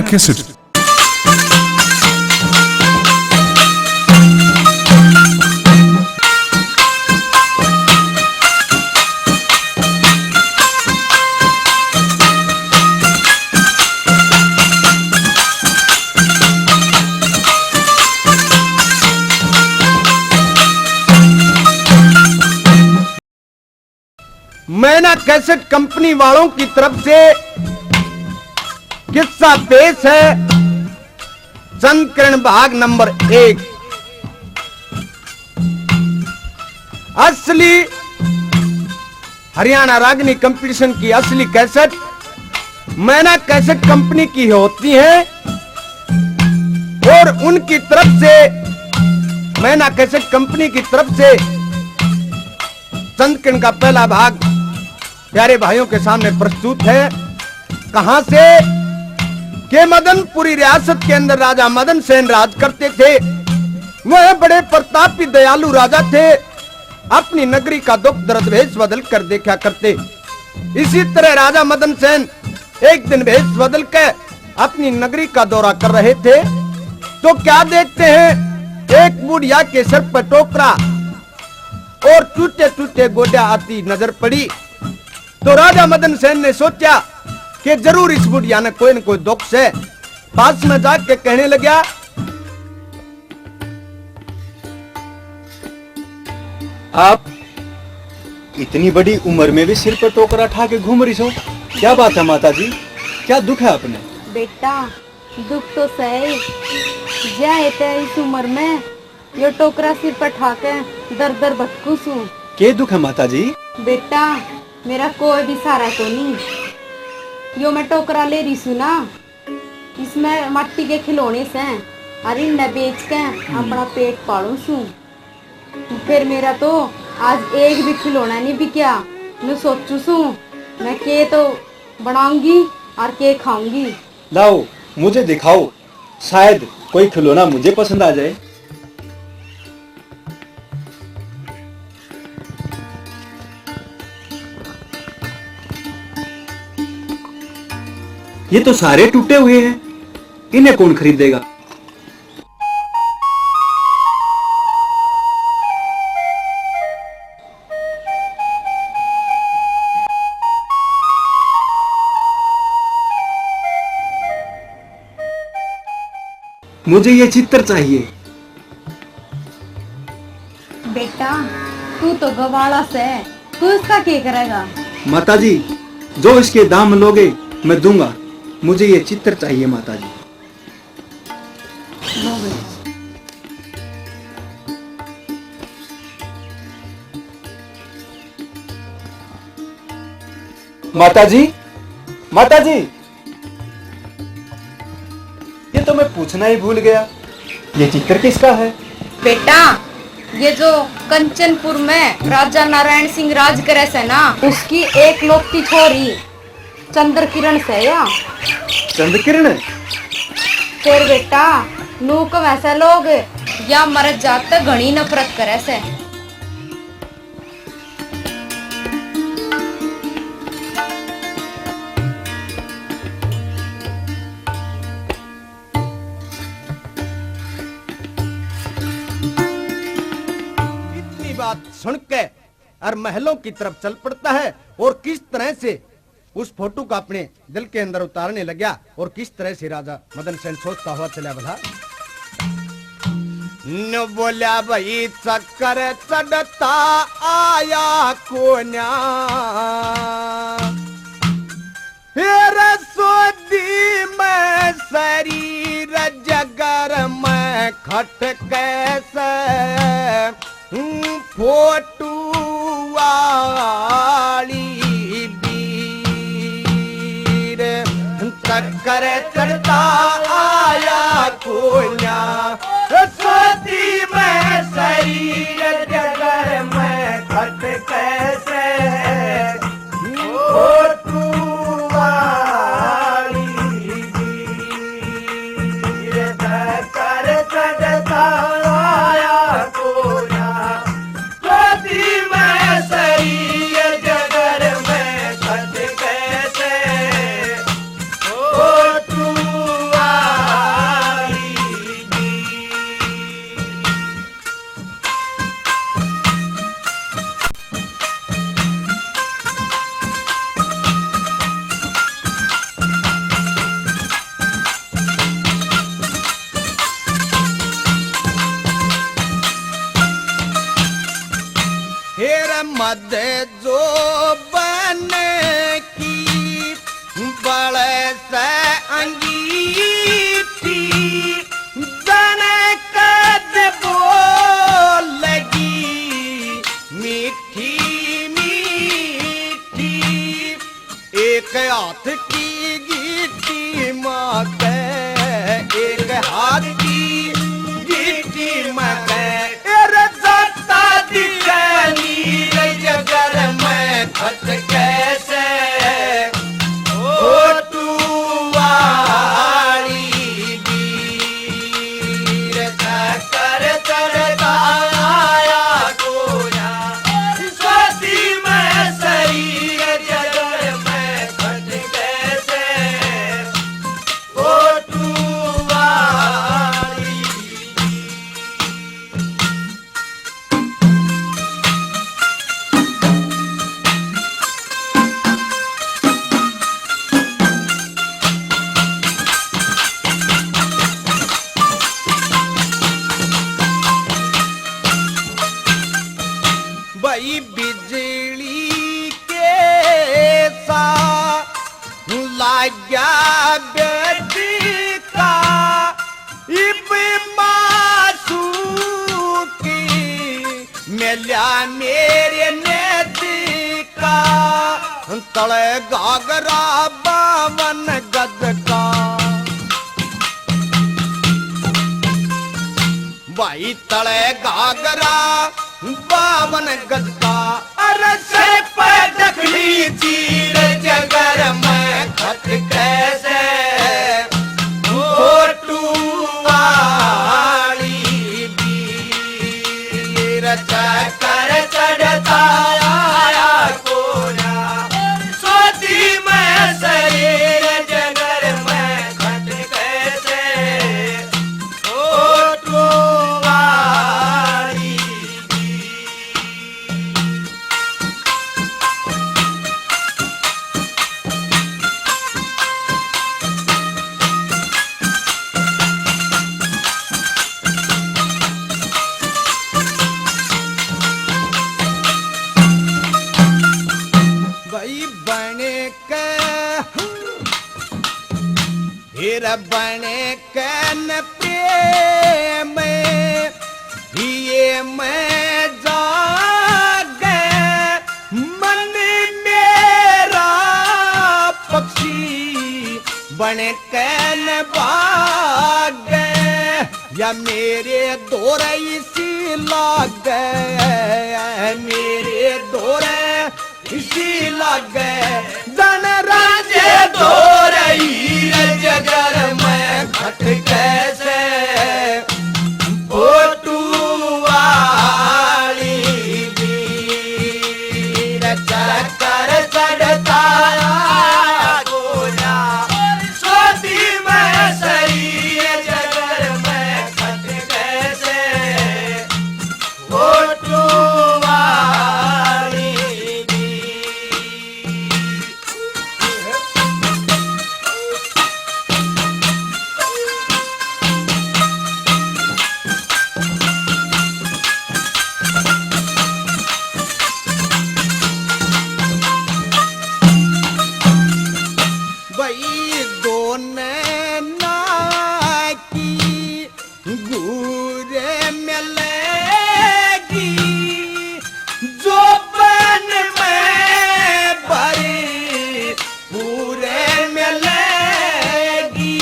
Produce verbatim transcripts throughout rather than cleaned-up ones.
कैसेट। मैना cassette company वालों की तरफ से किस्सा पेश है, चंद किरण भाग नंबर एक। असली हरियाणा रागनी कंपटीशन की असली कैसेट मैना कैसेट कंपनी की होती हैं और उनकी तरफ से, मैना कैसेट कंपनी की तरफ से चंद किरण का पहला भाग प्यारे भाइयों के सामने प्रस्तुत है। कहां से के मदनपुरी रियासत के अंदर राजा मदन सेन राज करते थे। वह बड़े प्रतापी दयालु राजा थे। अपनी नगरी का दुख दर्द भेष बदल कर देखा करते। इसी तरह राजा मदन सेन एक दिन भेष बदल के अपनी नगरी का दौरा कर रहे थे, तो क्या देखते हैं, एक बुढ़िया के सर पर टोकरा और टूटे टूटे गोड्या आती नजर पड़ी। तो राजा मदन सेन ने सोचा कि जरूर इस बुढ़िया ने कोई न कोई दुख से। पास में जाके कहने लगा, आप इतनी बड़ी उम्र में भी सिर पर टोकरा ठा के घूम रही हो, क्या बात है माता जी, क्या दुख है आपने? बेटा, दुख तो सही, ज्या है तै इस उम्र में यो टोकरा सिर पर ठा के दर दर भटकू सूं। के दुख है माता जी? बेटा, मेरा कोई भी सहारा कोनी। यो मैं टोकरा ले रही सूं ना, इसमें माटी के खिलौने सै, अर इन्हें बेच के अपना पेट पालू सूं। फिर मेरा तो आज एक भी खिलौना नहीं बिकया। मैं सोचू सूं, मैं के तो बनाऊंगी और के खाऊंगी। लाओ, मुझे दिखाओ, शायद कोई खिलौना मुझे पसंद आ जाए। ये तो सारे टूटे हुए हैं, इन्हें कौन खरीदेगा? मुझे ये चित्र चाहिए। बेटा, तू तो गवाला सै, तू इसका के करेगा? माता जी, जो इसके दाम लोगे, मैं दूंगा। मुझे ये चित्र चाहिए माता जी। लो बेटा। माता जी, माता जी, ये तो मैं पूछना ही भूल गया, ये चित्र किसका है? बेटा, ये जो कंचनपुर में राजा नारायण सिंह राज करे सै ना, उसकी एकलौती छोरी चंद्र किरण सै या। चंद्र किरण? फिर बेटा, नू कहवै सै लोग, या म्हारे जात तै घणी नफरत करे सै। इतनी बात सुन के और महलों की तरफ चल पड़ता है और किस तरह से उस फोटो को अपने दिल के अंदर उतारने लग्या और किस तरह से राजा मदन सेन सोचता हुआ चला भला। न बोल्या भाई चक्कर चढ़ता आया कोन्या, फिर सोदी में शरीर जगर में खटके से फोटू वाली बीर, चक्कर चढ़ता आया कोन्या, सोती में शरीर जगर में खटके से फोटू वाली बीर, चक्कर चढ़ता आया कोन्या, गोदी में सही जगर में खटके से, ओ तू मद जोबन की बल से अंगीठी, जन कद बोलगी मीठी मीठी। एक हाथ की गीटी मांगे, एक हाथ की गीटी मांगे। अरे जाता दिखे नीरज गर में खट कैसे, ओ टूवाली वीर चक्कर चढ़ता आया गोरा। स्वाति में शरीर जगर में खट कैसे, ओ टूवाली। भाई बिजली के सा लाग्या बेटी का, इब मासू की मेल्या मेरे नेती का, तले घाघरा बावन गज का। भाई तले घाघरा बावन गज का, अरे सर पे दखली चीर जगर में खट कैसे, फोटू वाली वीर चक्कर चढ़ता आया कोरा। सोची मैं शरीर जगर में खट कैसे, ओ टोवाली। भाई बने के फिर बने कन प्रेम, ये मैं जागे मन मेरा पक्षी बन कन भागे, या मेरे दौरे इसी लागे, मेरे दौरे इसी लागे। जन राजे दो रही रे जगर में खट कैसे, फोटू वाली वीर चक्कर चढ़ता आया गोरा। सोची मैं शरीर जगर में खट कैसे, फोटू वाली वीर। भाई दो नैना की घूर मिलेगी, जोबन में भरी पूर मिलेगी।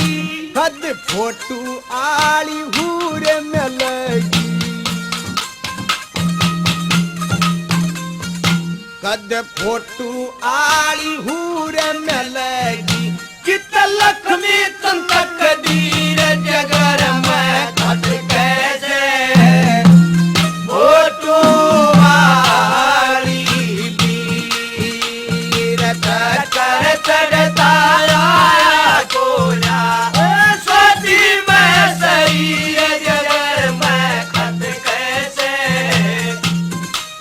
कद फोटू आली हूर मिलेगी, कद फोटू आली हूर मिलेगी। कित लक्ष्मी तन तकदीर जगर में खट कैसे, फोटू वाली वीर चक्कर चढ़ता आया गोरा। सोची मैं शरीर जगर में खट कैसे,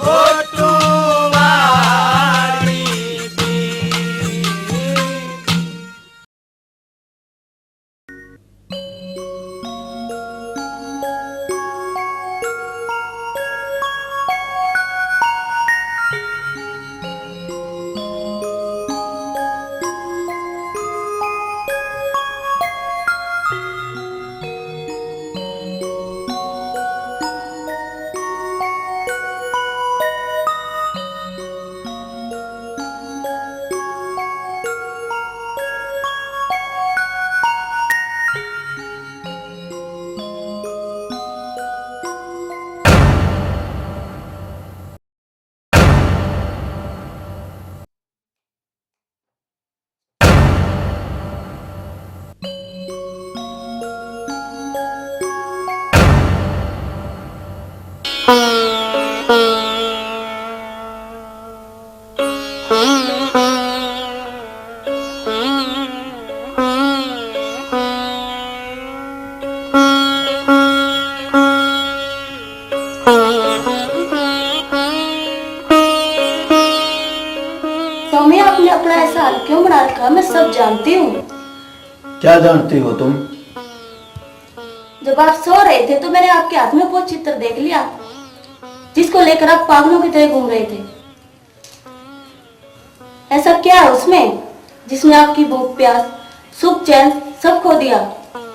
फोटू वाली वीर। रखा, मैं सब जानती हूँ। क्या जानती हो तुम? जब आप सो रहे थे तो मैंने आपके हाथ में वो चित्र देख लिया, जिसको लेकर आप पागलों की तरह घूम रहे थे। ऐसा क्या है उसमें, जिसने आपकी भूख प्यास, सुख चैन सब खो दिया?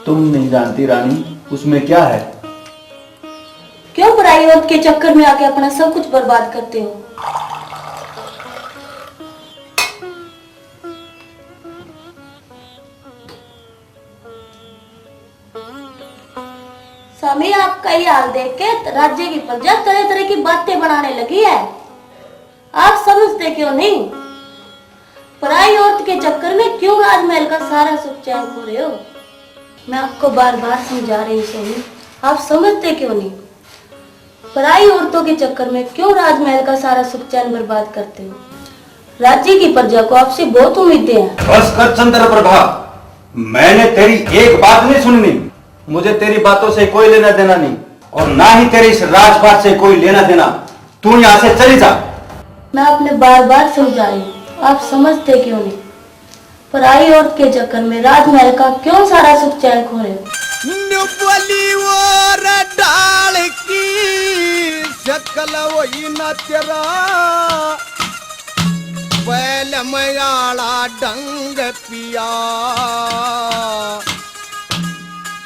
तुम नहीं जानती रानी, उसमें क्या है। क्यों पराई औरत के चक्कर में आके अपना सब कुछ बर्बाद करते हो? स्वामी, आपका ये हाल देख के राज्य की प्रजा तरह तरह की बातें बनाने लगी है। आप समझते क्यों नहीं? पराई औरत के चक्कर में क्यों राजमहल का सारा सुख चैन खो रहे हो? मैं आपको बार बार समझा रही हूँ स्वामी, आप समझते क्यों नहीं? पराई औरतों के चक्कर में क्यों राजमहल का सारा सुख चैन बर्बाद करते हो? राज्य की प्रजा को आपसे बहुत उम्मीदें हैं। बस कर चंद्र प्रभा, मैंने तेरी एक बात नहीं सुननी। मुझे तेरी बातों से कोई लेना देना नहीं और ना ही तेरे इस राजपाट से कोई लेना देना। तू यहाँ से चली जा। मैं आपने बार बार समझा रही हूँ, आप समझते क्यों नहीं? पराई औरत के चक्कर में राजमहल का क्यों सारा सुख चैन खो रहे हो? न्यू बोली और डाल की शकल वही ना तेरा, बैल मयाला डंग पिया।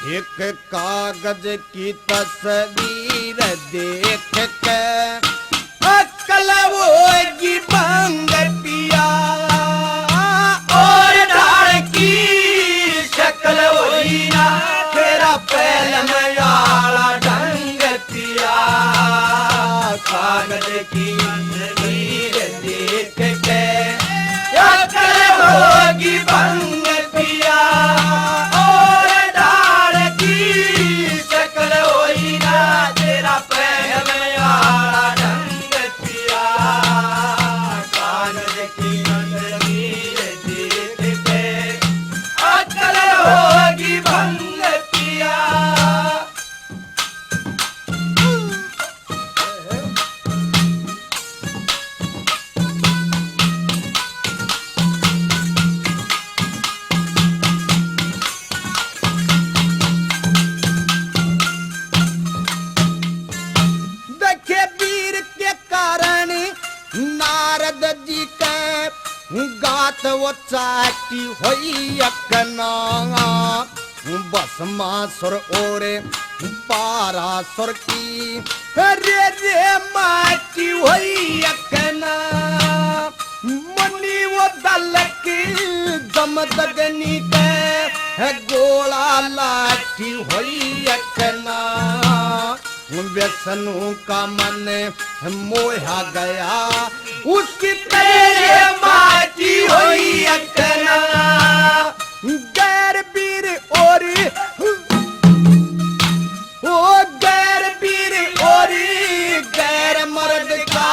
एक कागज की तस्वीर देख के अक्ल होगी भंग पिया। और ढाल की शक्ल होई ना, तेरा पहल में आला ढंग पिया। कागज की तस्वीर देख के अक्ल होगी भंग पिया। और डाल की शक्ल होई ना, तेरा पहल में आला ढंग पिया। कागज की तस्वीर देख के अक्ल होगी भंग पिया। देखे वीर के कारण नारद जी के गात वो चाटी होई अकना। भस्मासुर और पारासुर की रे रे माटी होई अकना। मनी वो दलक जमदगनी के गोला लाठी होई अकना। विष्णु का मन मोहा गया, उसकी तेरे माटी होई अकना। गैर वीर और, ओ गैर वीर और गैर मर्द का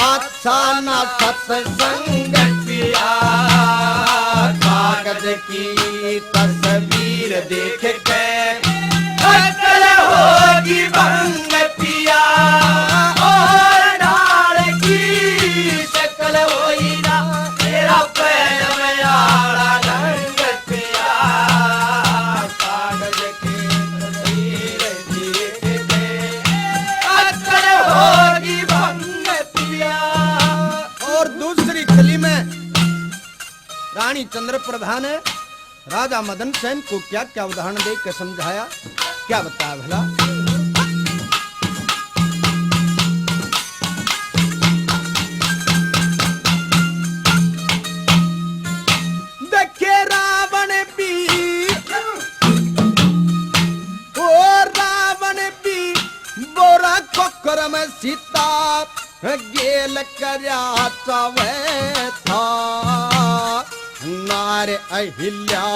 अच्छा ना सत्संग पिया। कागज की तस्वीर देख के अकल होगी भंग पिया। और डाल की शक्ल होई ना, तेरा पैर में आला ढंग पिया। कागज की तस्वीर देख के अकल होगी भंग पिया। और दूसरी कली में रानी चंद्रप्रभा ने राजा मदन सेन को क्या क्या उदाहरण दे के समझाया, क्या बताया भला। देखे रावण भी, ओ रावण भी बोरा कोकर में सीता गेल करया चावे था। नार अहिल्या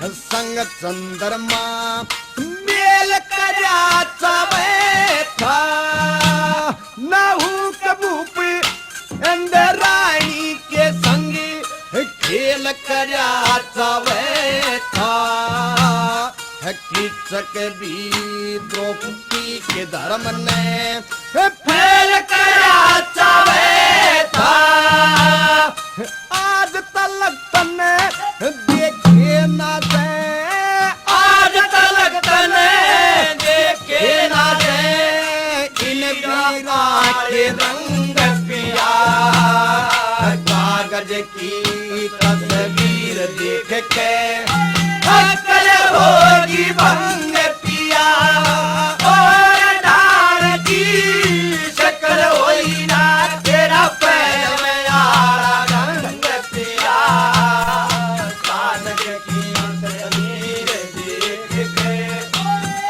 संग चंद्रमा मेल करया चावे था। नाहू कबूप इंद्राणी के संग खेल करया चावे था। कीचक भी द्रौपदी के धर्म ने फेल करया चावे था। आज तलक राखे रंग पिया, कागज की तस्वीर देख के अकल होगी भंग पिया, और डाल की शक्ल होई ना तेरा पहले आला रंग पिया। कागज की तस्वीर देख के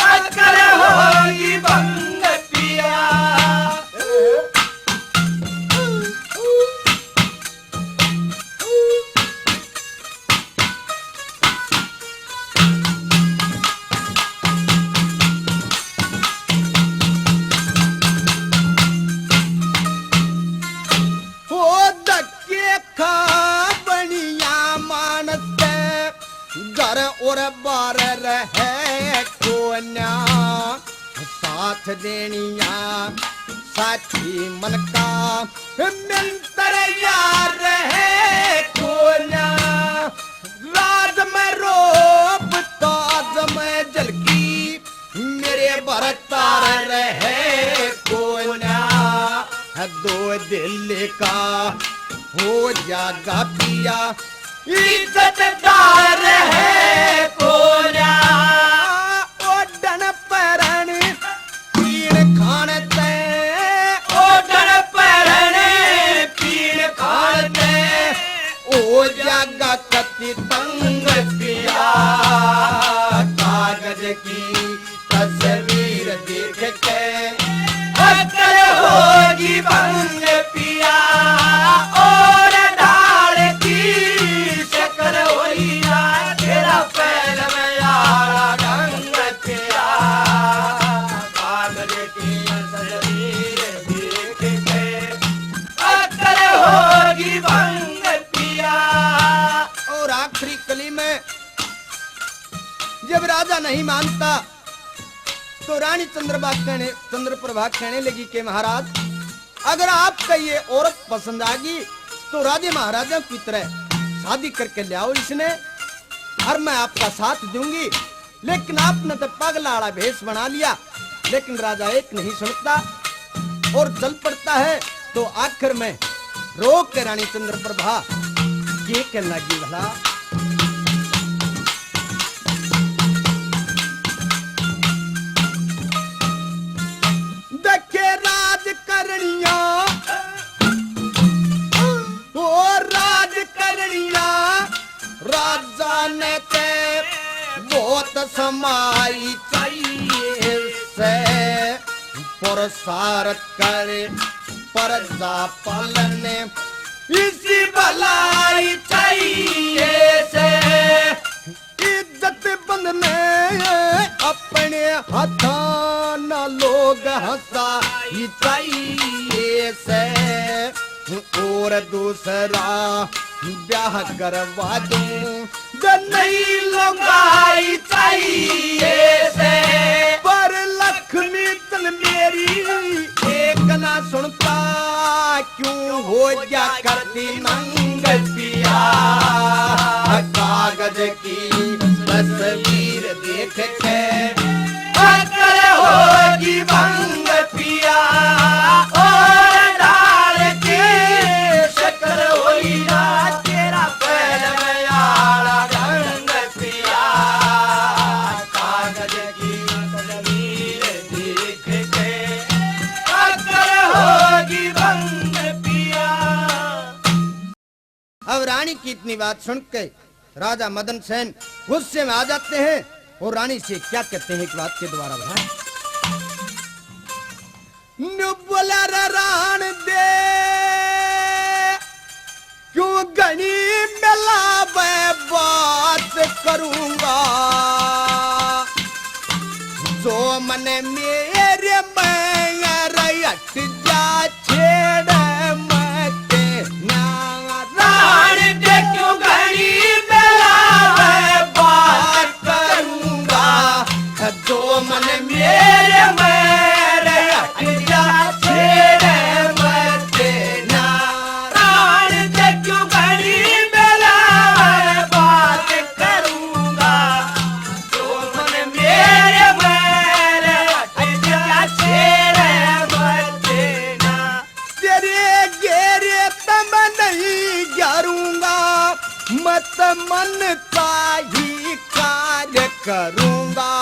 अकल होगी भंग पिया। ओ धक्के खा बनिया मानस, घर और बार रहे कोन्या, साथ देनिया साथी मन का मिलता यार है कोन्या। राज में रोब ताज में झलकी, मेरे भरतार रहे कोन्या। दो दिल का हो जागा पिया, इज्जतदार है कोन्या। ओढ़न पहरण पीण खाण तै, ओढ़न पहरण पीण खाण तै, ओ जागा कति तंग पिया। कागज की तस्वीर देख के अकल होगी भंग पिया, और डाल की शक्ल होई ना तेरा पहले में यारा ढंग पिया। कागज की तस्वीर देख के अकल होगी भंग पिया। और आखिरी कली में जब राजा नहीं मानता, तो रानी चंद्रबा कहने, चंद्रप्रभा कहने लगी कि महाराज, अगर आपका ये औरत पसंद आ गई, तो राजे महाराजा की तरह शादी करके ले आओ इसने, और मैं आपका साथ दूंगी। लेकिन आपने तो पागला वाला भेष बना लिया। लेकिन राजा एक नहीं सुनता और चल पड़ता है। तो आखिर में रो के रानी चंद्रप्रभा के कहने लगी भला, देखे राज करनिया, ओ राज करनिया, राजा ने ते बहुत समाई चाहिए से, पुरुषार्थ करे प्रजा पालन इसी भलाई चाहिए से। इज्जत बंद ने अपने हाथा ना लोग हंसाई चाहिए से, और दूसरा ब्याह करवा दूं जो नई लुगाई चाहिए से। पर लक्ष्मी चल मेरी एक ना सुनता, क्यों हो गया करती नंग पिया। कागज की तस्वीर देख के अकल होगी भंग पिया, और डाल की शक्ल होई ना तेरा पहले में आला ढंग पिया। कागज की तस्वीर देख के अकल होगी भंग पिया। अब रानी की इतनी बात सुन के राजा मदन सेन गुस्से में आ जाते हैं और रानी से क्या कहते हैं, एक बात के द्वारा बताएं। न्यू बोला रे राण दे, क्यों घणी मिलावे बात करूंगा, जो मन मेरे में हट जा छेड़ मत ना। राण दे क्यों घणी मिलावे बात करूंगा, जो मन मेरे में हट जा छेड़ मत ना। राण दे क्यों घणी मिलावे बात करूंगा। तो मन ताही कार्य करूंगा।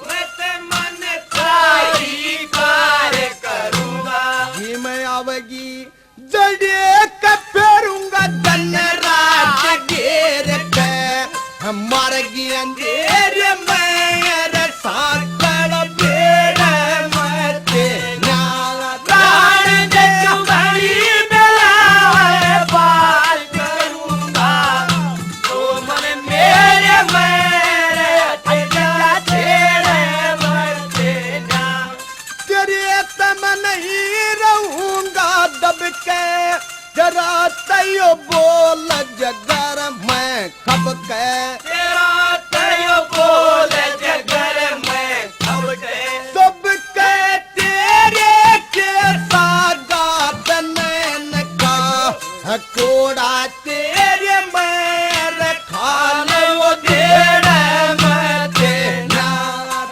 मैं तो मन ताही कार्य करूंगा। जी मैं आवेगी जड़े के फेरूंगा दिन रात घेर के। मार्गी अंधेर में रे सांकड़ बेड़ मत न्याला। प्राण दे चुगली मिलावे पार करूंगा। तो मन मेरे मेरे अटका छेड़े मत न्याला। तेरे तम नहीं रहूंगा दब के, जरा तैयो बोल जगर मैं खब के। तेरा तैयो बोल जगर मैं खब के। सब के तेरे के सागा दनन का कोड़ा तेरे मैं खाने वो देने मत ना।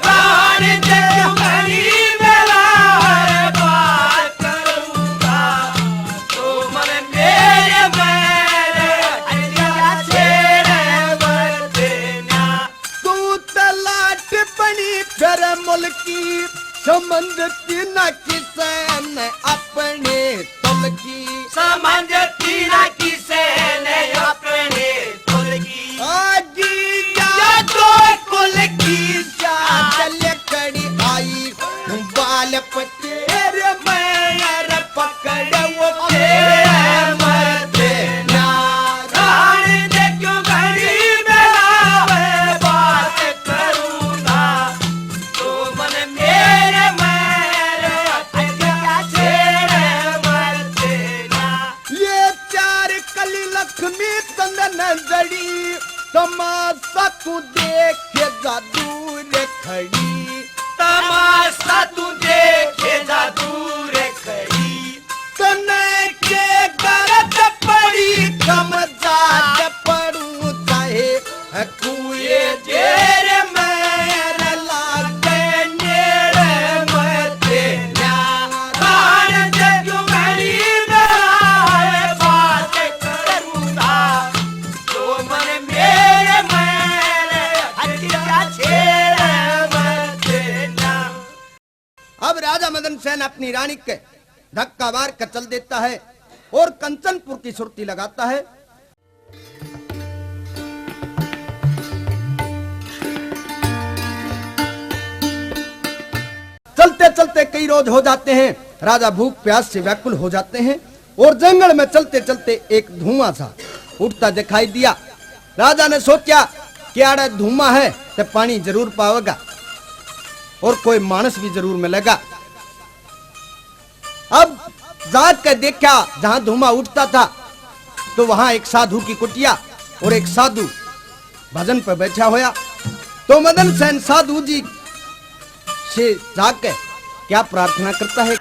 प्राण जब मरी मेरा हर बात करूंगा। तो मन मेरे मेरे अटका छेड़े मत ना। तू तलाट बनी फिर मुल्की, समझती ना किसे ने अपने तुल की। समझती ना किसे ने अपने तुल की। आगी यादों कुल की चादर कड़ी आई, बाल पतेर में यार पकड़ वो के मरते ना। रानी दे क्यों घड़ी मेरा बात करूंगा। तो मन मेरे मेरे अटका छेड़े मरते ना। ये चार कली लक्ष्मी चंदन जड़ी, तमाशा तू देखे जा दूर खड़ी। तमाशा तू देखे जा दूर खड़ी। तने के गरज पड़ी कम जात पड़ू चाहे कुए जेर में लागे नेड़ मत ना। प्राण दे क्यों घड़ी मेरा बात करूंगा। तो मन मेरे मेरे हटिया छेड़ मत ना। अब राजा मदन सेन अपनी रानी के धक्का मार कर चल देता है और कंचनपुर की सुरती लगाता है। चलते चलते कई रोज हो जाते हैं। राजा भूख प्यास से व्याकुल हो जाते हैं और जंगल में चलते चलते एक धुआं सा उठता दिखाई दिया। राजा ने सोचा कि आड़े धुआं है तो पानी जरूर पावेगा और कोई मानस भी जरूर मिलेगा। अब जाग के देखा, जहां धुआं उठता था तो वहां एक साधु की कुटिया और एक साधु भजन पर बैठा होया। तो मदन सेन साधु जी से जाके क्या प्रार्थना करता है?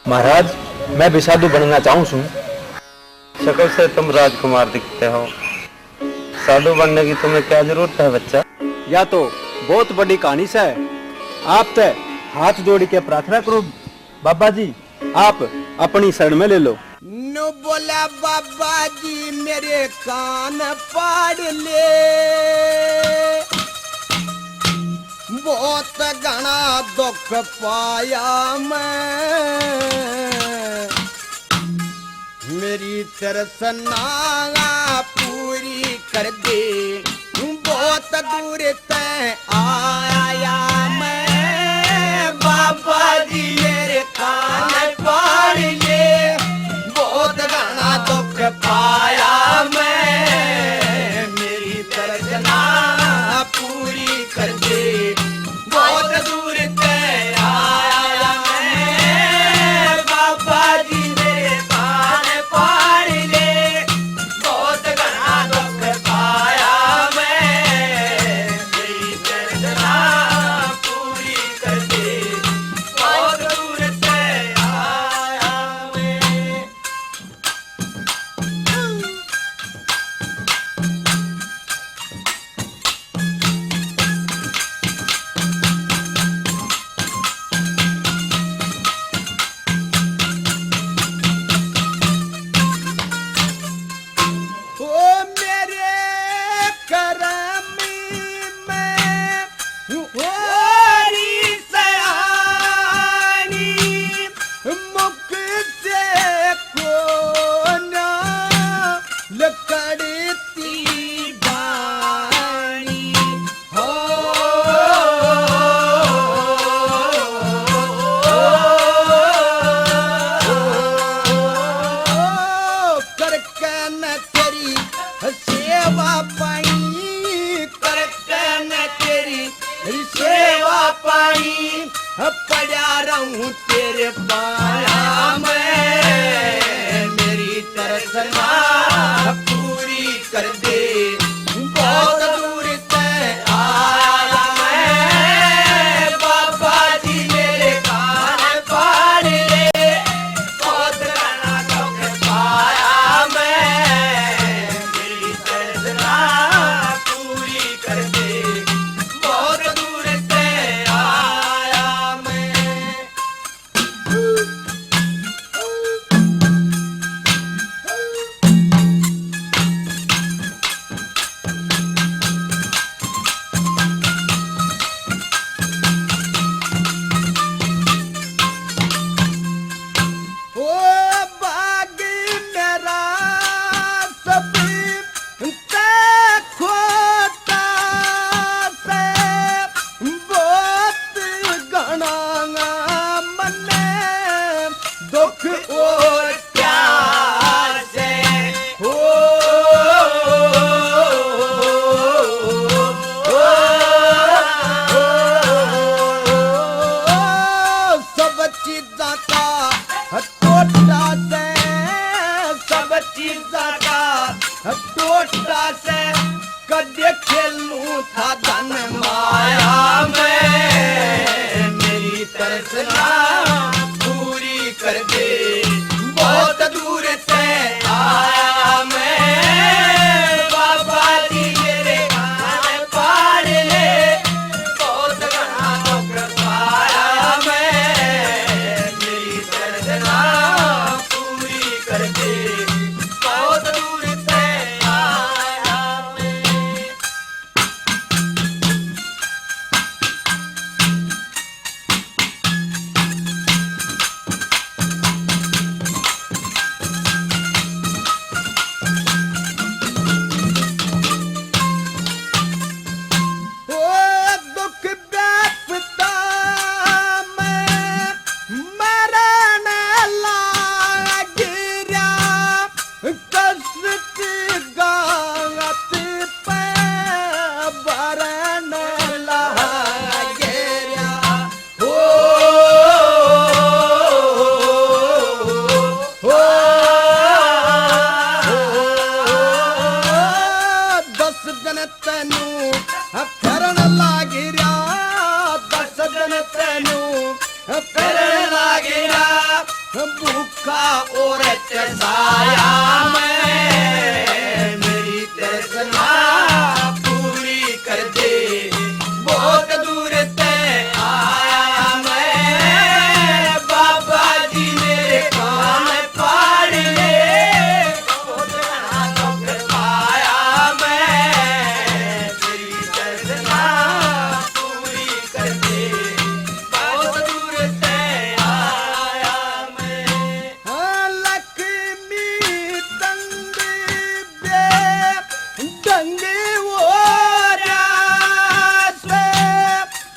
महाराज, मैं भी साधु बनना चाहूं सूं। शकल से तुम राजकुमार दिखते हो, साधु बनने की तुम्हें क्या जरूरत है बच्चा? या तो बहुत बड़ी कहानी से। आप ते हाथ जोड़ के प्रार्थना करूं, बाबा जी, आप अपनी शरण में ले लो। नु बोला बाबा जी मेरे कान पाड़ ले, बहुत घना दुख पाया मैं। मेरी तृष्णा पूरी कर दे, बहुत दूर तै आया मैं। बाबा जी मेरे कान पाड़ ले, बहुत घना दुख पाया मैं। मेरी तृष्णा पूरी कर दे, बहुत दूर तै आया मैं। बाबा जी मेरे कान पाड़ ले, बहुत घना दुख पाया मैं। मेरी तृष्णा पूरी कर दे, बहुत दूर तै पाया मैं, मेरी तृष्णा पूरी कर दे। बहुत दूर से आया मैं, बाबा जी मेरे कान फाड़ ले। बहुत घना दुख पाया मैं, मेरी तृष्णा पूरी कर दे। बहुत दूर से आया मैं। ओ बागी मेरा सभी ते खोटा से बहुत घणा मन्ने दुख और प्यास है। हो, सब चीजां का टोटा से, सब चीजां का टोटा से, कदे खेलूं था धन माया में, मेरी तृष्णा पूरी कर दे। बहुत दूर से आया मैं, बाबा जी मेरे कान फाड़ ले। बहुत घना दुख पाया मैं, मेरी तृष्णा पूरी कर दे। बहुत दूर से आया मैं। ओ दुख बेपता में मरण लाग रहा, कष्ट गात पे भरण लाग रहा। हो, हो, दस दिन तैनू फिरण लाग रहा, दस दिन तैनू फिरण लाग रहा। भूखा और तसाया मैं, मेरी तृष्णा पूरी कर दे। बहुत दूर से आया मैं, बाबा जी मेरे कान फाड़ ले। बहुत घना दुख पाया मैं, मेरी तृष्णा पूरी कर दे। बहुत दूर से आया मैं। हाँ, लक्ष्मी तंग बे, तंग हो रहा से,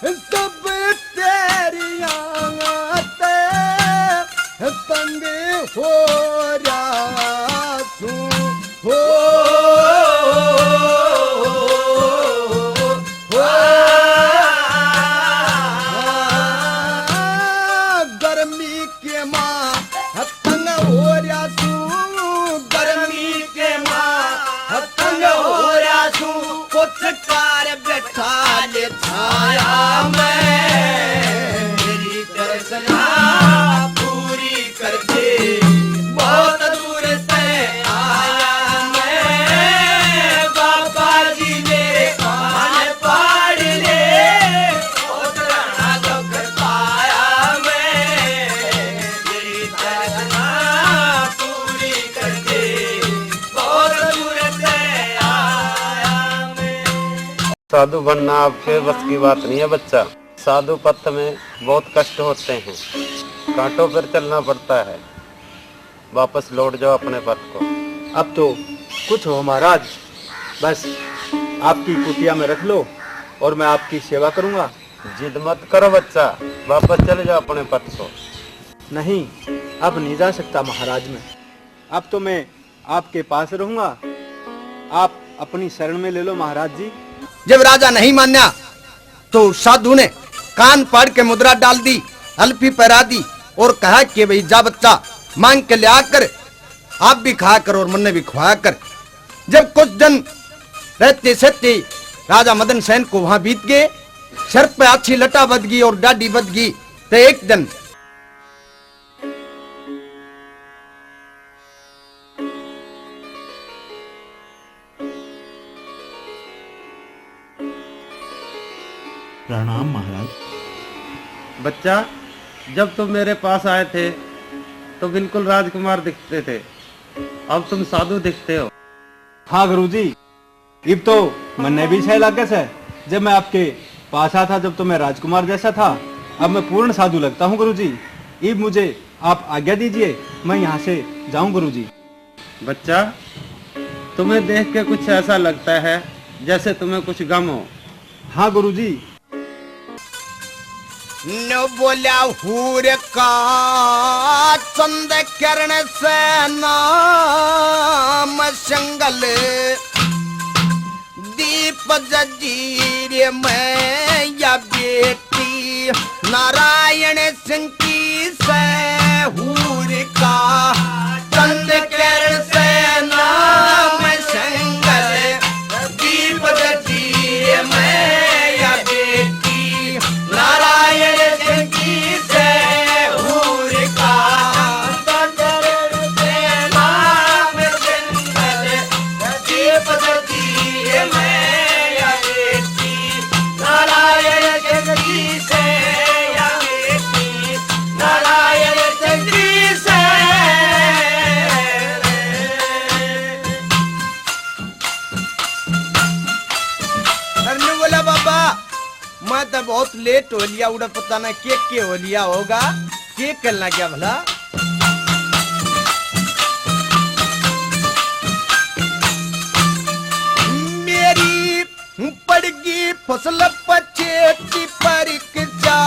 सब तेरी आते तंग हो रहा सूं। हो, हो, गर्मी के माँ तंग हो रहा सूं, गर्मी के माँ तंग हो रहा सूं। कुछ कार बैठा ले छाया में, मेरी तृष्णा पूरी कर दे। बहुत दूर से आया मैं, बाबा जी मेरे कान फाड़ ले। बहुत घना दुख पाया मैं, मेरी तृष्णा पूरी कर दे। बहुत दूर से आया मैं। साधु बनना आपके बस की बात नहीं है बच्चा। साधु पथ में बहुत कष्ट होते हैं, कांटों पर चलना पड़ता है। वापस लौट जाओ अपने पथ को। अब तो कुछ हो महाराज, बस आपकी कुटिया में रख लो और मैं आपकी सेवा करूंगा। जिद मत करो बच्चा, वापस चले जाओ अपने पथ को। नहीं, अब नहीं जा सकता महाराज मैं। अब तो मैं आपके पास रहूंगा, आप अपनी शरण में ले लो महाराज जी। जब राजा नहीं मान्या तो साधु ने कान फाड़ के मुद्रा डाल दी, हल्फी पहरा दी और कहा कि भाई जा बच्चा, मांग के लिया कर, आप भी खाया कर और मन्ने भी खुआया कर। जब कुछ दिन रहते सहते राजा मदन सेन को वहां बीत गए, सर पे अच्छी लटा बध गई और दाढ़ी बध गई। तो एक दिन प्रणाम महाराज। बच्चा, जब तुम मेरे पास आए थे तो बिल्कुल राजकुमार दिखते थे, अब तुम साधु दिखते हो। हाँ गुरुजी, इब तो मन्ने भी सही लागे से। जब मैं आपके पास आया था, जब तो मैं राजकुमार जैसा था, अब मैं पूर्ण साधु लगता हूँ गुरुजी। इब मुझे आप आज्ञा दीजिए, मैं यहाँ से जाऊँ गुरुजी। बच्चा, तुम्हें देख के कुछ ऐसा लगता है जैसे तुम्हें कुछ गम हो। हाँ गुरुजी। नो बोला हूर का चंद किरण से नाम संगल, दीप जजीर में या बेटी नारायण सिंह की से हूर का चंद किरण से नाम संगल, दीप जजीर में या बेटी नारायण सिंह की से हूर का चंद किरण से नाम संगल, दीप जजीर में या बेटी नारायण जगदीश है, या बेटी नारायण जगदीश है। अरे बोला बाबा, मैं तो बहुत लेट हो लिया, उड़ा पता ना के के हो लिया होगा, के करना क्या भला। मेरी पड़गी फसल पछेती परीक्षा,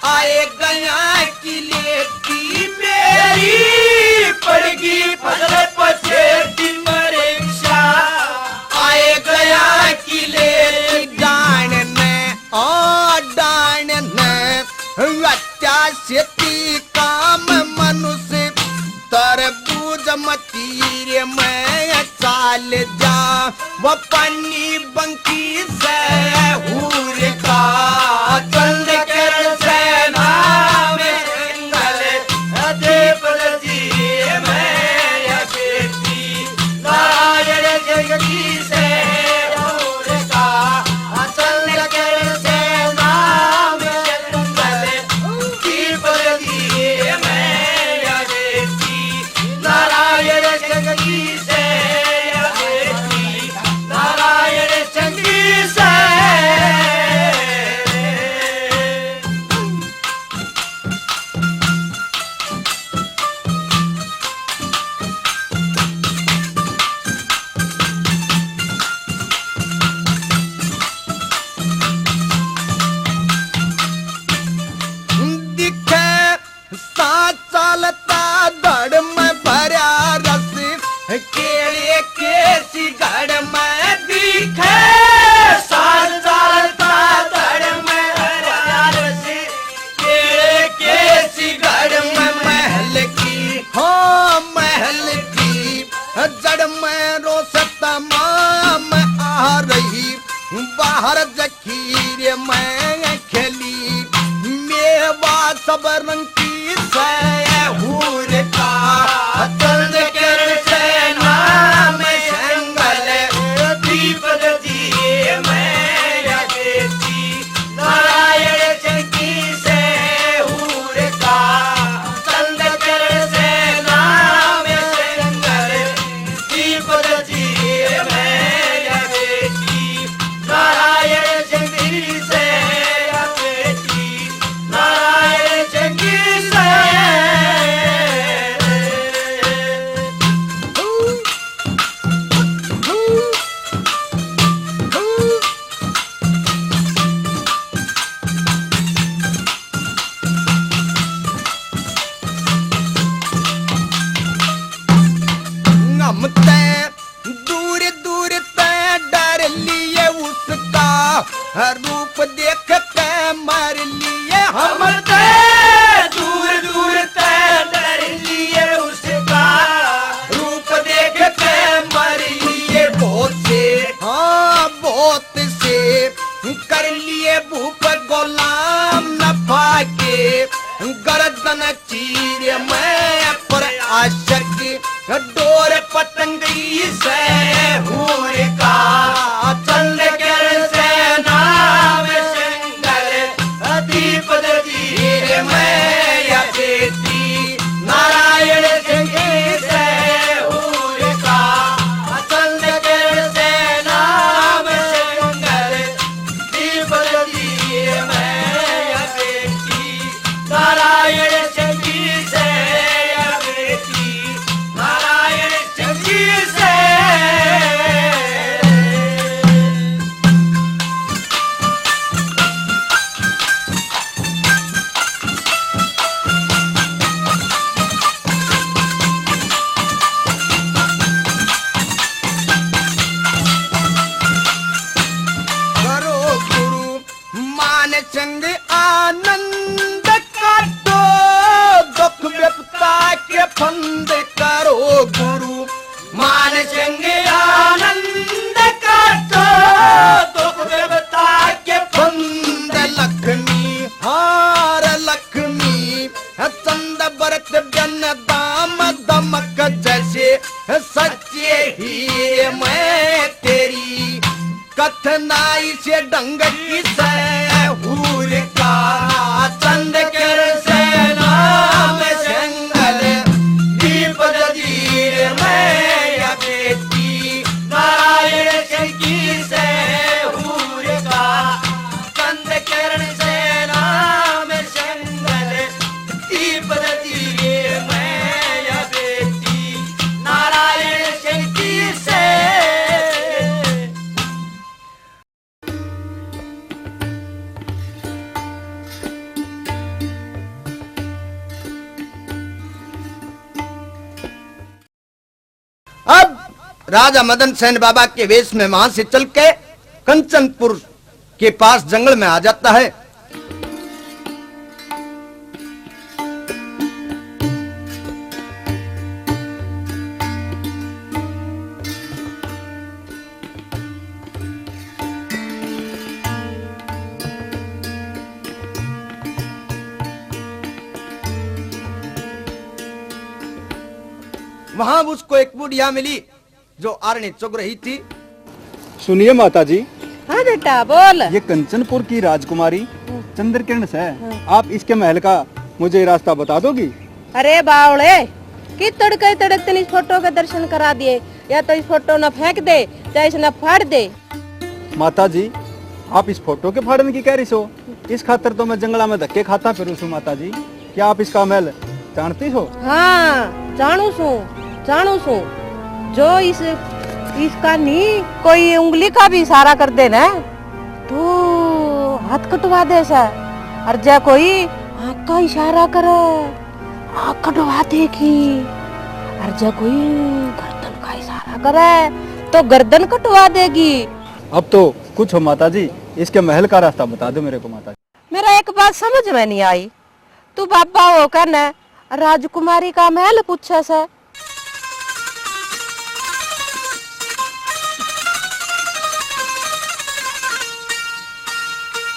आए गया की लेती। मेरी पड़गी फसल पछेती परीक्षा, आए गया की लेती। डाण ने, ओ डाण ने, अच्छा सेती काम मनुष्य, तरबूज मतीरे में चाल जा, वो पानी बंकी से हूर का, चंद किरण से नाम सिंगल, दीप जी में या बेटी, नारायण जगदीश है हूर का, चंद किरण से नाम सिंगल, दीप जी में या बेटी, नारायण जगदीश है, नारायण जगदीश है। दिखे सांस चलता धड़ में भरा रस, केले के सी घड़ में दिखे। सांस चलता धड़ में भरा रस, केले के सी घड़ में महल की, हाँ महल की जड़ में रोस तमाम आ रही। बाहर जखीरे में खिली मेवा सब रंग की से हूर का, चंद किरण से नाम संगल, दीप जी में या बेटी, नारायण जगदीश है हूर का, चंद किरण से नाम संगल, दीप जी में या बेटी, नारायण जगदीश है या बेटी, नारायण जगदीश है। हम तै दूर दूर तै डर लिए उसका, रूप देख के मर लिए हम तै दूर दूर रत बन दाम दमक जैसे सच्चे हीरे में तेरी कथनाई से ढंग की सहूर का चंद कर से नाम संगल दीप दीर में या बेटी नारायण की सहूर का चंद किरण से नाम संगल दीप दीए मैं या बेटी नारायण शक्ति से। अब राजा मदन सेन बाबा के वेश में वहां से चल के कंचनपुर के पास जंगल में आ जाता है। वहां उसको एक बुढ़िया मिली जो आरने चुग रही थी। सुनिए माता जी। हाँ बेटा, बोल। ये कंचनपुर की राजकुमारी हाँ। चंद्रकिरण से। हाँ। आप इसके महल का मुझे रास्ता बता दोगी? अरे बावले, कि तड़के तड़क तने इस फोटो के दर्शन करा दिए, या तो इस फोटो न फेंक दे, चाहे इसने फाड़ दे। माता जी, आप इस फोटो के फाड़न की कह रही सो? इस खातर तो मैं जंगला में धक्के खाता फिरू सूं माता जी। क्या आप इसका महल जानती सो? हाँ, जानू सूं, जानू सूं। जो इस, इसका नी कोई उंगली का भी इशारा कर दे ना, तो हाथ कटवा दे से। और जे कोई आँख का इशारा करे, आँख कटवा देगी। और जे कोई गर्दन का इशारा करे, तो गर्दन कटवा देगी। अब तो कुछ हो माता जी, इसके महल का रास्ता बता दो मेरे को माता जी। मेरा एक बात समझ में नहीं आई, तू बाबा हो कने राजकुमारी का महल पूछे से?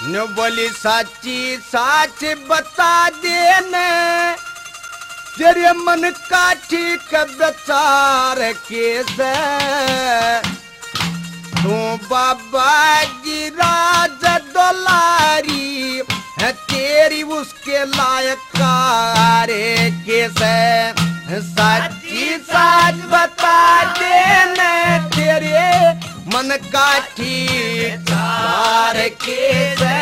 न बोली साची साच बता दे न, तेरे मन का ठीक विचार के से। तू बाबा गिराज दुलारी है, तेरी उसके लायक कारे के से। साची साच बता दे न, तेरे मन का ठीक कार के से।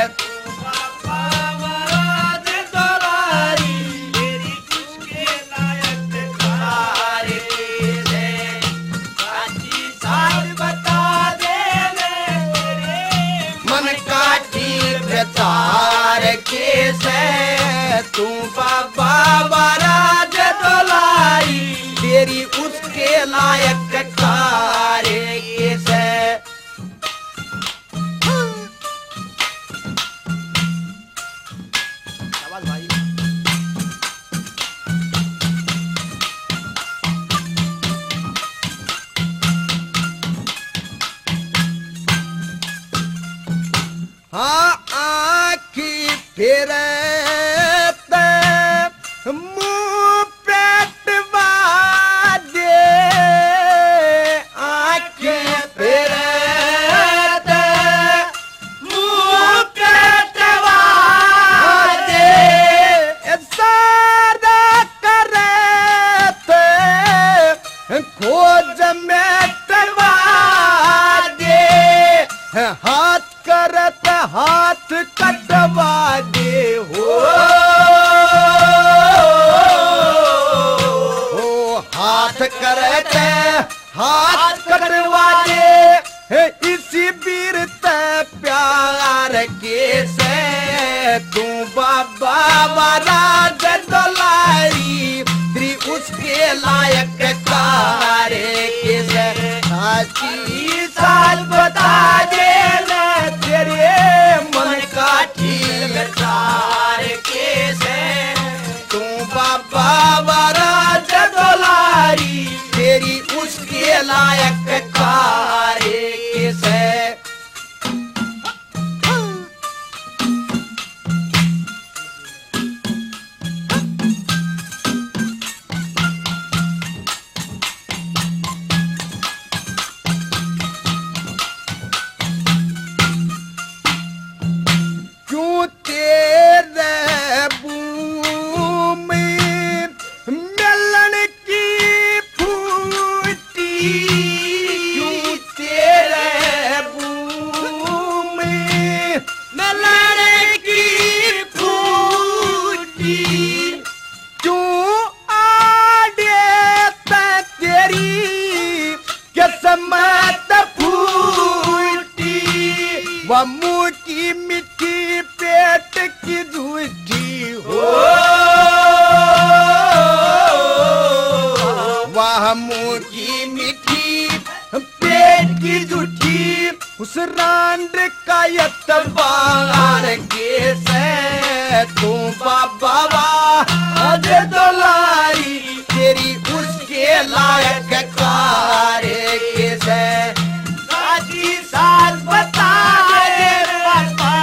तू बाबा गिराज दुलारी, तेरी उसके लायक कारे से। साची साच बता दे न, तेरे मन का ठीक विचार के से। तू बाबा वराज दुलारी, तेरी उसके लायक कारे के से। शाबाश भाई। हाँ, आँखी फिरे ते मुँह पेटवा दे, आँखी फिरे ते मुँह पेटवा दे, सारा करे ते खोज मेटवा दे, हाथ करत हाथ कटवा दे हो, हो हाथ करत हाथ कटवा दे, हे इसी वीर ते प्यार के से। तू बाबा वराज दुलारी, तेरी उसके लायक कारे के से। साची साच बता दे न, तेरे मन का ठीक विचार के से। तू बाबा वराज दुलारी, तेरी उसके लायक कारे के से। उस रांड का एतबार के से तू बाबा वा, आज दुलारी तेरी उसके लायक कार के से। साची साच बता दे बाबा,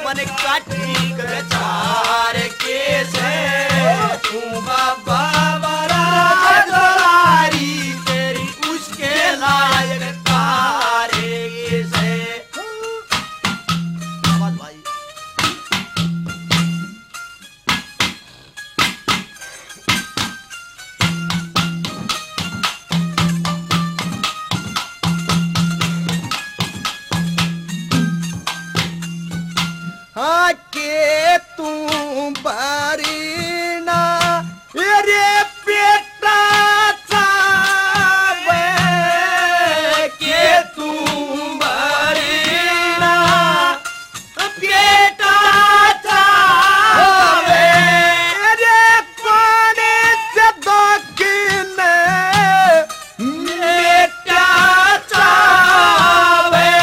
मन काटी गचार के से तू बाबा वा, आज दुलारी तेरी उसके लायक कार के से। आवाज भाई। हाँ के तू बारीना रे पेटा चावे, के तू बारीना पेटा चावे। अरे कौन से दखिन मेटा चावे,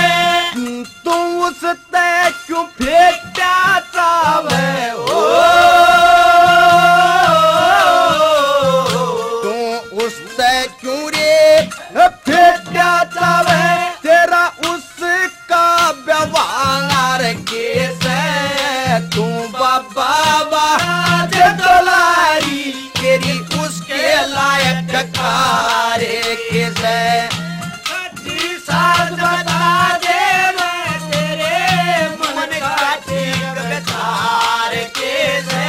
तू उसते क्यों फेटा चावे? ओ, तू उसते क्यों रे फेटा चावे? तेरा उसका व्यवहार के से तू बाबा वा, आज दुलारी तेरी उसके लायक कार के से। साच बता दे मैं तेरे मन का ठीक विचार के से।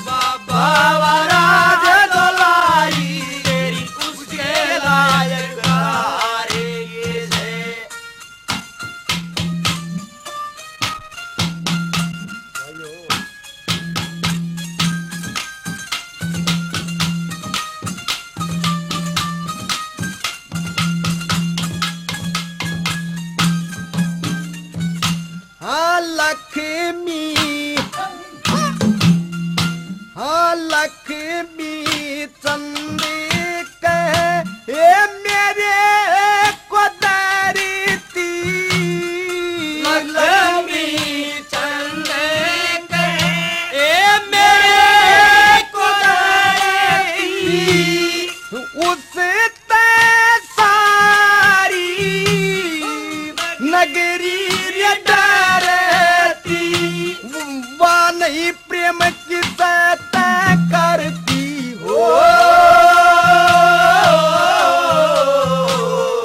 बाबा वा, आज दुलारी तेरी उसके लायक कार के से। हाँ लक्ष्मी, हाँ लक्ष्मी चंद के, ए मेरे कुदरती। लक्ष्मी चंद के, ए मेरे कुदरती। उस ते सारी नगरी रे डरती, वा नहीं प्रेम किसे ते करती हो।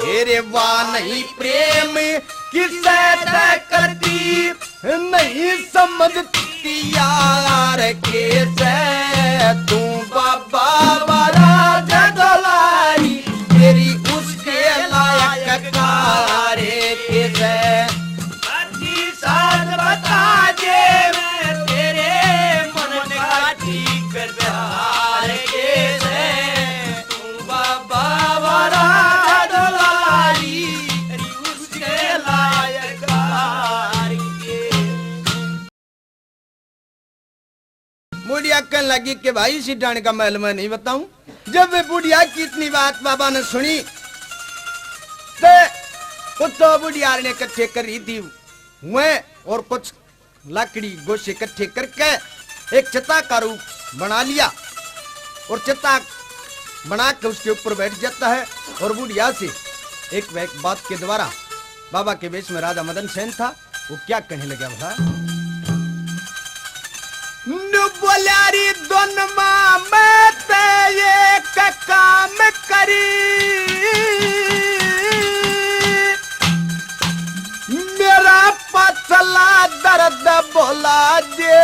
ए रे वा नहीं प्रेम किसे ते करती, नहीं समझती यार के से तू बाबा वा, आज दुलारी तेरी उसके लायक कार के से। साच बता दे मैं तेरे मन का ठीक प्यार के से। बाबा वा, आज दुलारी तेरी उसके लायक कार के। बुढ़िया कहने लगी कि भाई, इसी डाण का महल मैं नहीं बताऊं। जब वे बुढ़िया की इतनी बात बाबा ने सुनी, तो कुछ तो बुढ़िया ने इकट्ठे कर रही थी हुए और कुछ लकड़ी गोशे इकट्ठे करके एक चिता का रूप बना लिया और चिता बना के उसके ऊपर बैठ जाता है। और बुढ़िया से एक, एक बात के द्वारा, बाबा के वेश में राजा मदन सेन था, वो क्या कहने लगा भला? नु बोल्या री दोन माँ मैं ते एक काम करी, मेरा पतला दर्द बोला दे।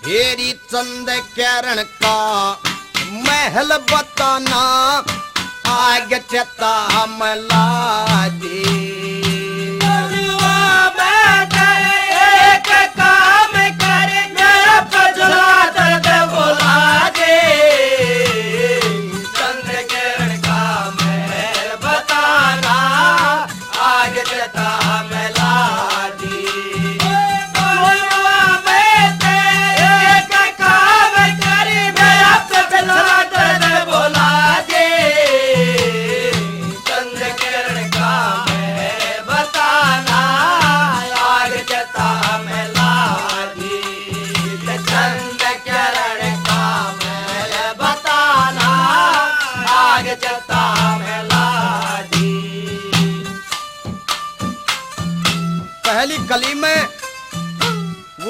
हेरी चंद किरण का महल बताना, आग चिता मला दे। एक काम कर, मेरा पछला दर्द भुला दे। चंद किरण का महल बताना, आग चिता मला दे। एक काम कर, मेरा पछला दर्द भुला दे।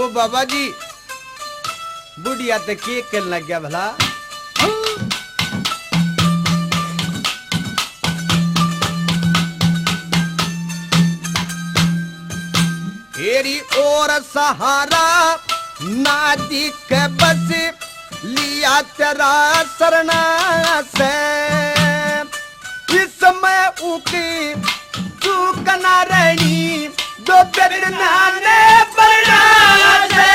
ओ बाबा जी, बुढ़िया ते के कहने लग गया भला? तेरी और सहारा ना दिखे बस, लिया तेरा सरना से। इसमें उकी चूक ना रहनी, जो बिरना ने बरना से।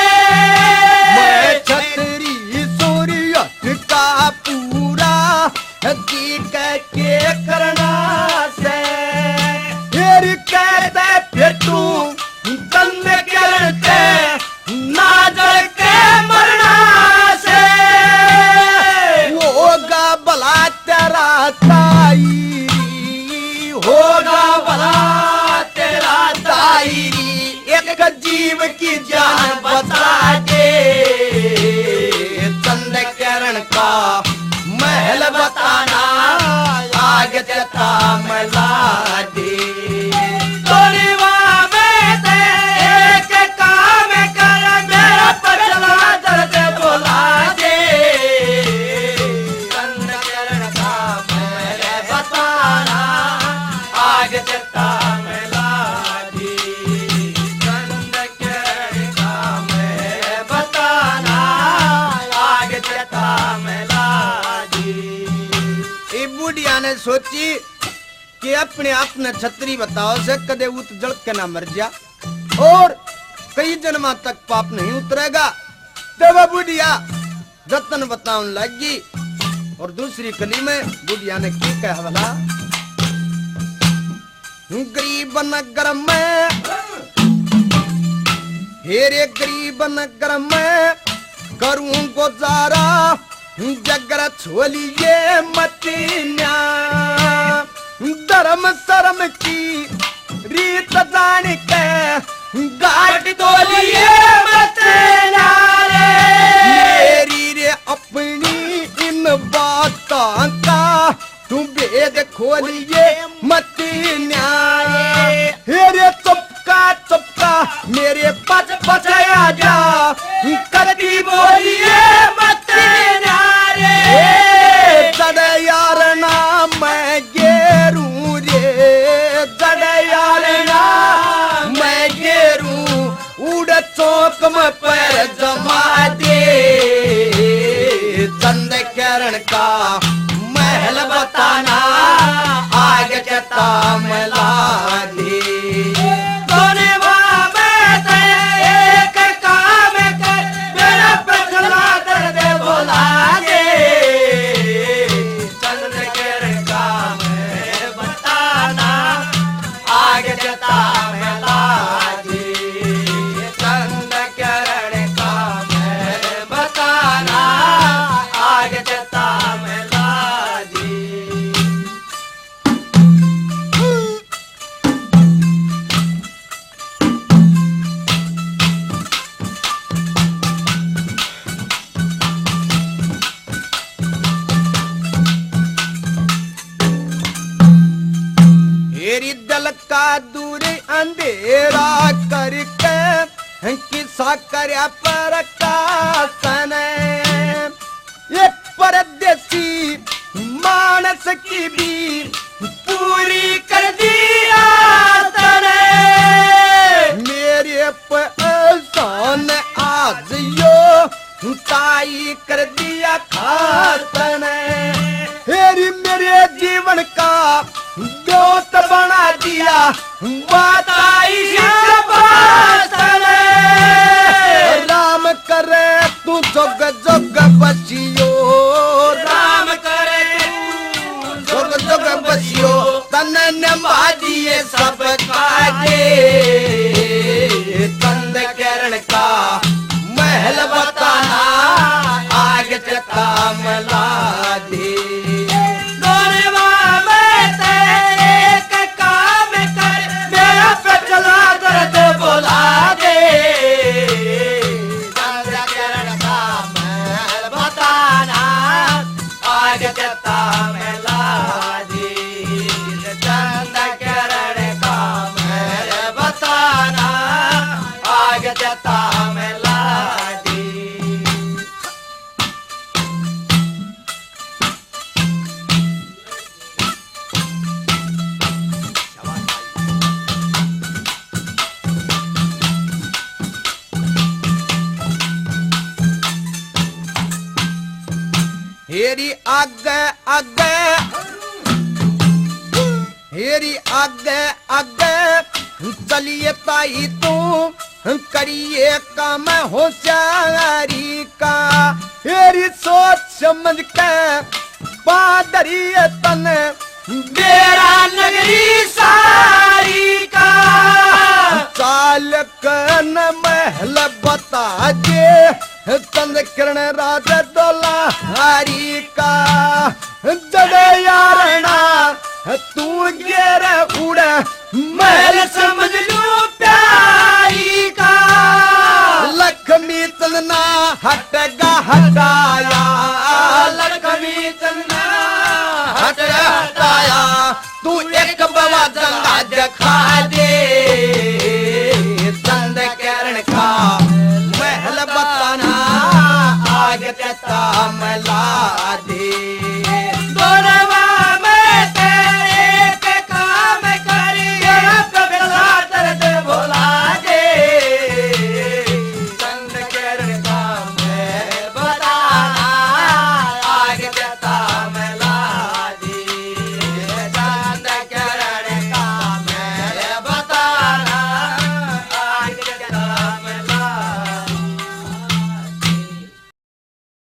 मैं छतरी सूर्य का पूरा जी के के करना से। फिर कहते फिर तू चंद किरण ते ना जल के मरना से। होगा भला तेरा ताई, होगा भला तेरा ताई, एक जीव की जान बचा दे। चंद किरण का महल बताना, आग जता मला दे। तोरी माँ में से एक काम कर, मेरा पछला दर्द भुला दे। चंद किरण का महल बताना, आग जता मला दे। चंद किरण का महल बताना, आग जता मला दे। ए बुढ़िया ने सोची कि अपने आप ने छतरी बताओ से कदे उत जल के ना मर जा और कई जन्मां तक पाप नहीं उतरेगा। तब बुढ़िया जतन बताउन लागी और दूसरी कली में बुढ़िया ने की कहा भला? गरीब नगर में, हे रे गरीब नगर में करूं गुजारा, जगर छोलिए मत न्या। धर्म शर्म की रीत जान के गाट तोलिए मत न्या रे। मेरी रे अपनी इन बातों का तू भेद खोलिए मत न्या रे। हे रे चुपका चुपका मेरे पास बचाया जा, कदी बोलिए मत न्या रे। जड़ यार ना मैं गेरू रे, जड़ यार ना मैं गेरू, उड़ चौक में पैर जमा दे। चंद किरण का महल बताना, आग जता मला दे। दोनों में से एक काम कर, मेरा पछला दर्द भुला दे। चंद किरण का महल बताना, आग जता मला दे। चंद किरण का महल बताना, आग जता मला दे। हेरी दिल का दूर अंधेरा करके किसा करया प्रकाशन। एक परदेसी मानस की भी पूरी कर दिया तने। मेरे पे एहसान आज यो ताई कर दिया खास तने। हेरी मेरे जीवन का ब्योत बना दिया, बताई शाबाश तने। राम करे तू जुग जुग बसियो, राम करे तू जुग जुग बसियो, तने निभा दिए सब काजे। चंद किरण का महल बताना, आग जता मला दे। दोनों में से एक काम कर, मेरा पछला दर्द भुला दे। चंद किरण का महल बताना, आग जता मला दे। चंद किरण का महल बताना, आग जता मला हेरी आगे आगे, हेरी आगे आगे, चलिए ताई तू, करिए काम होशियारी का। हेरी सोच समझ के पादरी तन बेरा नगरी सारी का। चालक न महल बता दे, चंद किरण राज डोला हारी का। जड़े यारणा तू गेर उड़े, महल समझ लूं प्यारी का। लक्ष्मी चंद ना हटगा हटाया, लक्ष्मी चंद ना हटगा हटाया। तू एक बाबा चंदा दिखा दे, चंद किरण का महल बताना, आग के ताम ला दे।